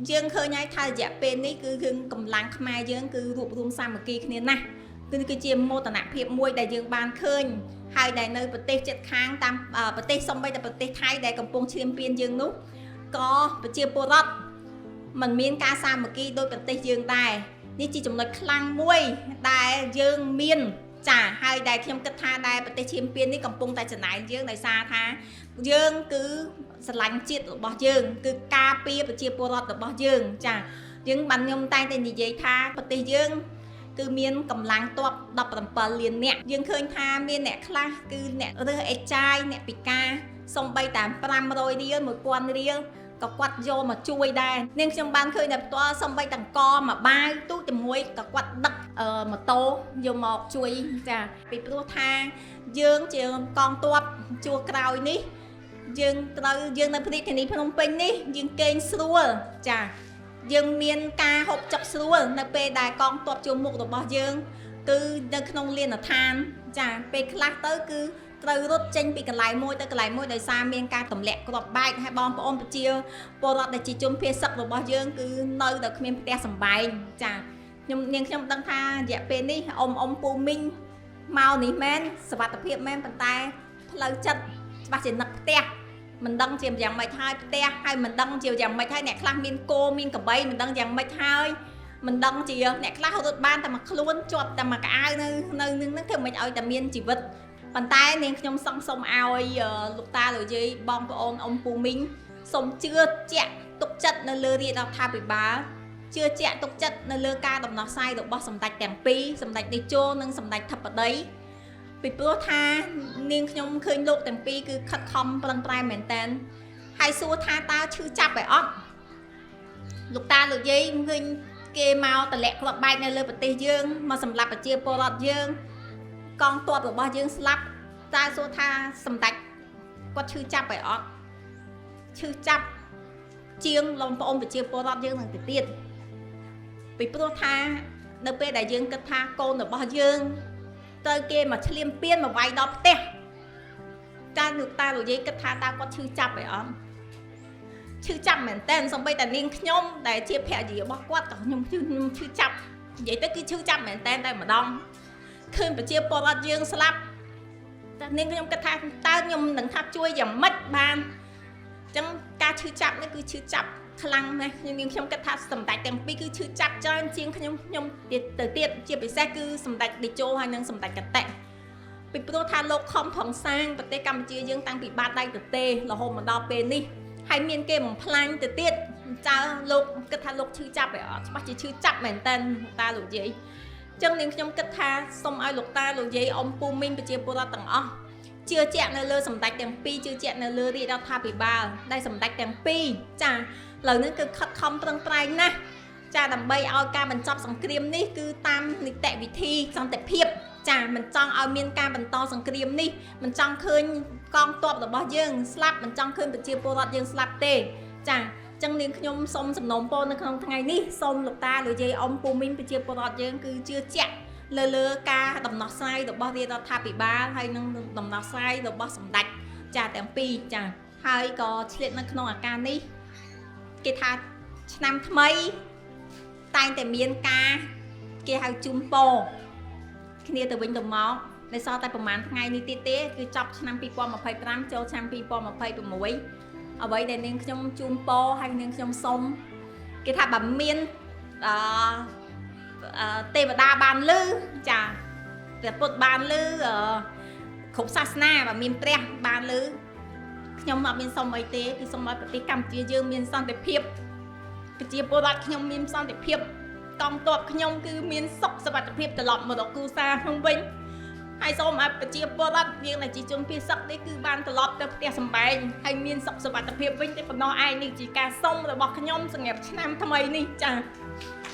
យើងឃើញហើយថារយៈពេលនេះគឺកម្លាំងខ្មែរយើងគឺរួបរួមសាមគ្គីគ្នាណាស់គឺជាមោទនភាពមួយដែលយើងបានឃើញហើយដែលនៅប្រទេសជិតខាងតាមប្រទេសសំបីតែប្រទេសថៃដែលកំពុងឈ្លានពានយើងនោះក៏ប្រជាពលរដ្ឋមិនមានការសាមគ្គីដោយប្រទេសយើងដែរនេះជាចំណុចខ្លាំងមួយដែលយើងមានចាហើយដែលខ្ញុំគិតថាដែលប្រទេសឈាមពាននេះកំពុងតែច្នៃយើងដោយសារថាយើងគឺស្រឡាញ់ជាតិរបស់យើងគឺការពារប្រជាពលរដ្ឋរបស់យើងចាយើងបានខ្ញុំតែងតែនិយាយថាប្រទេសយើងគឺមានកម្លាំងទ័ព17លាននាក់យើងឃើញថាមានអ្នកខ្លះគឺអ្នករើសអេតចាយអ្នកពិការសំបីតាម500រៀល1000រៀលក៏គាត់យកមកជួយដែរនាងខ្ញុំបានឃើញតែផ្ទាល់សំបីតង្កមួយបាវទូតែមួយក៏គាត់ដឹកម៉ូតូយកមកជួយចាពីព្រោះថាយើងជាកងទ័ពជួរក្រោយនេះយើងត្រូវយើងនៅរាជធានីភ្នំពេញនេះយើងគេងស្រួលចាយើងមានការហូបចុកស្រួលនៅពេលដែលកងទ័ពជួរមុខរបស់យើងគឺនៅក្នុងលានដ្ឋានចាពេលខ្លះទៅគឺត្រូវរត់ចេញពីកន្លែងមួយទៅកន្លែងមួយដោយសារមានការទម្លាក់គ្រាប់បែកហើយបងប្អូនប្រជាពលរដ្ឋដែលជាជនភៀសសឹករបស់យើងគឺនៅតែគ្មានផ្ទះសម្បែងចាខ្ញុំនាងខ្ញុំដឹងថារយៈពេលនេះអ៊ំអ៊ំពូមីងមកនេះមែនសុវត្ថិភាពមែនប៉ុន្តែផ្លូវចិត្តច្បាស់ជានឹកផ្ទះមិនដឹងជាយ៉ាងម៉េចហើយផ្ទះហើយមិនដឹងជាយ៉ាងម៉េចហើយអ្នកខ្លះមានគោមានកបីមិនដឹងយ៉ាងម៉េចហើយមិនដឹងជាអ្នកខ្លះរត់បានតែមួយខ្លួនជាប់តែមួយកៅអៅនៅនៅនឹងហ្នឹងធ្វើមិនឲ្យតែមានជីវិតប៉ុន្តែនាងខ្ញុំសង្ឃសុំឲ្យលោកតាលោកយាយបងប្អូនអ៊ំពូមីងសូមជឿជាក់ទុកចិត្តនៅលើរាជរដ្ឋាភិបាលជឿជាក់ទុកចិត្តនៅលើការដំណោះស្រាយរបស់សម្ដេចទាំងពីរសម្ដេចតេជោនិងសម្ដេចធិបតីពីព្រោះថានាងខ្ញុំឃើញលោកទាំងពីរគឺខិតខំប្រឹងប្រែងមែនតើហើយសួរថាតើឈឺចាប់ឯអត់លោកតាលោកយាយឃើញគេមកតម្លាក់គ្រាប់បែកនៅលើប្រទេសយើងមកសម្លាប់ប្រជាពលរដ្ឋយើងកងទ័ពរបស់យើងស្លាប់តើសួរថាសម្ដេចគាត់ឈឺចាប់ឯអត់ឈឺចាប់ជាងបងប្អូនប្រជាពលរដ្ឋយើងនឹងទៅទៀតពីព្រោះថានៅពេលដែលយើងគិតថាកូនរបស់យើងត្រូវគេមកឈ្លានពានមកវាយដល់ផ្ទះតើលោកតាលោកយាយគិតថាតើគាត់ឈឺចាប់ឯអត់ឈឺចាប់មែនតើសំបីតានាងខ្ញុំដែលជាភរិយារបស់គាត់ក៏ខ្ញុំឈឺខ្ញុំឈឺចាប់និយាយទៅគឺឈឺចាប់មែនតើតែម្ដងឃើញប្រជាពលរដ្ឋយើងស្លាប់តែនាងខ្ញុំគិតថាតើខ្ញុំនឹងថាជួយយ៉ាងម៉េចបានអញ្ចឹងការឈឺចាប់នេះគឺឈឺចាប់ខ្លាំងណាស់ខ្ញុំនាងខ្ញុំគិតថាសម្ដេចទាំងពីរគឺឈឺចាប់ច្រើនជាងខ្ញុំខ្ញុំទៀតទៅទៀតជាពិសេសគឺសម្ដេចតេជោហើយនិងសម្ដេចកតៈពីព្រោះថាលោកខំប្រឹងសាងប្រទេសកម្ពុជាយើងតាំងពីបាតដៃទទេរហូតមកដល់ពេលនេះហើយមានគេបំផ្លាញទៅទៀតចើលោកគិតថាលោកឈឺចាប់ឯអត់ច្បាស់ជាឈឺចាប់មែនតើតាលោកយាយអញ្ចឹងនាងខ្ញុំគិតថាសូមឲ្យលោកតាលោកយាយអ៊ំពូមីងប្រជាពលរដ្ឋទាំងអស់ជឿជាក់នៅលើសម្ដេចទាំងពីរជឿជាក់នៅលើរាជរដ្ឋាភិបាលដែលសម្ដេចទាំងពីរចាឥឡូវនេះគឺខិតខំប្រឹងប្រែងណាស់ចាដើម្បីឲ្យការបញ្ចប់សង្គ្រាមនេះគឺតាមនីតិវិធីសន្តិភាពចាមិនចង់ឲ្យមានការបន្តសង្គ្រាមនេះមិនចង់ឃើញកងទ័ពរបស់យើងស្លាប់មិនចង់ឃើញប្រជាពលរដ្ឋយើងស្លាប់ទេចាចឹងនាងខ្ញុំសូមសំណូមពរនៅក្នុងថ្ងៃនេះសូមលោកតាលោកយាយអ៊ំពូមីងប្រជាពលរដ្ឋយើងគឺជឿជាក់លើលើការដំណោះស្រាយរបស់រាជរដ្ឋាភិបាលហើយនិងដំណោះស្រាយរបស់សម្ដេចចាទាំងពីរចាហើយក៏ឆ្លៀតនៅក្នុងអាការនេះគេថាឆ្នាំថ្មីតែងតែមានការគេហៅជូនពរគ្នាទៅវិញទៅមកនៅសល់តែប្រហែលថ្ងៃនេះទៀតទេគឺចប់ឆ្នាំ2025ចូលឆ្នាំ2026អ្វីដែលនាងខ្ញុំជូនពរហើយនាងខ្ញុំសុំគេថាបើមានអឺទេវតាបានលឺចាព្រះពុទ្ធបានលឺគ្រប់សាសនាបើមានព្រះបានលឺខ្ញុំអត់មានសុំអីទេគឺសុំឲ្យប្រទេសកម្ពុជាយើងមានសន្តិភាពប្រជាពលរដ្ឋខ្ញុំមានសន្តិភាពកងទ័ពខ្ញុំគឺមានសុខសុវត្ថិភាពត្រឡប់មករកគ្រួសារខ្ញុំវិញហើយសូមឲ្យប្រជាពលរដ្ឋយើងដែលជាជនភៀសសឹកនេះគឺបានត្រឡប់ទៅផ្ទះសម្បែងហើយមានសុខសុវត្ថិភាពវិញតែប៉ុណ្ណោះឯងនេះជាការសុំរបស់ខ្ញុំសម្រាប់ឆ្នាំថ្មីនេះចា៎។